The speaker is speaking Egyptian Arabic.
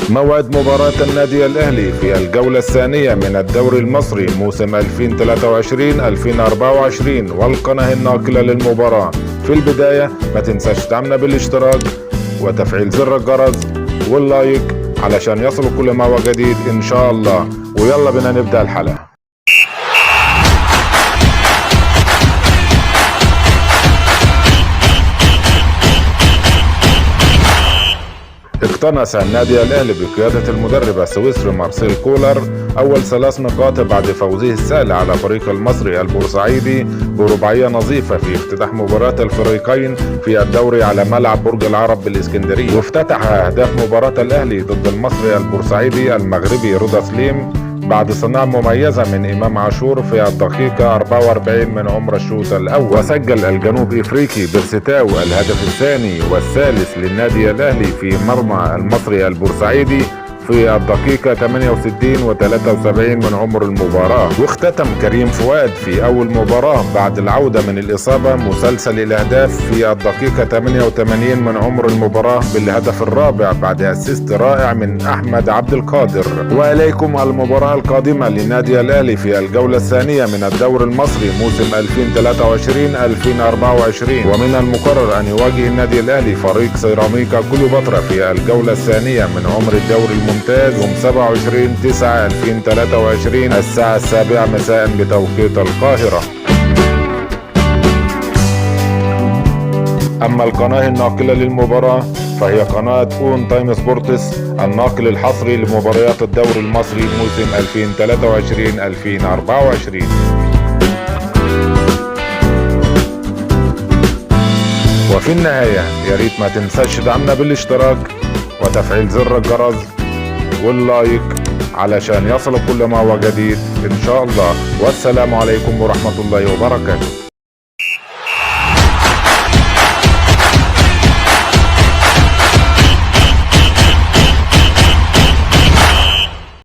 موعد مباراة النادي الأهلي في الجولة الثانية من الدوري المصري موسم 2023-2024 والقناة الناقلة للمباراة. في البداية ما تنساش دعمنا بالاشتراك وتفعيل زر الجرس وال like علشان يصل كل ما هو جديد إن شاء الله. ويلا بينا نبدأ الحلقة. اقتنص النادي الأهلي بقيادة المدرب السويسري مارسيل كولر أول 3 نقاط بعد فوزه السهل على فريق المصري البورسعيدي برباعية نظيفة في افتتاح مباراة الفريقين في الدوري على ملعب برج العرب بالإسكندرية. وافتتح أهداف مباراة الأهلي ضد المصري البورسعيدي المغربي رضا سليم بعد صناعة مميزة من إمام عاشور في الدقيقة 44 من عمر الشوط الأول. وسجل الجنوب إفريقي بيرسي تاو الهدف الثاني والثالث للنادي الأهلي في مرمى المصري البورسعيدي في الدقيقة 68 و73 من عمر المباراة. واختتم كريم فؤاد في أول مباراة بعد العودة من الإصابة مسلسل الأهداف في الدقيقة 88 من عمر المباراة بالهدف الرابع بعد assist رائع من أحمد عبد القادر. وإليكم المباراة القادمة للنادي الأهلي في الجولة الثانية من الدوري المصري موسم 2023-2024، ومن المقرر أن يواجه النادي الأهلي فريق سيراميكا كليوباترا في الجولة الثانية من عمر الدوري الممتاز يوم 27/9/2023 الساعة 7 مساء بتوقيت القاهرة. أما القناة الناقلة للمباراة فهي قناة ON Time Sports، الناقل الحصري لمباريات الدوري المصري موسم 2023-2024. وفي النهاية يا ريت ما تنساش دعمنا بالاشتراك وتفعيل زر الجرس وال like علشان يصل كل ما هو جديد إن شاء الله. والسلام عليكم ورحمة الله وبركاته.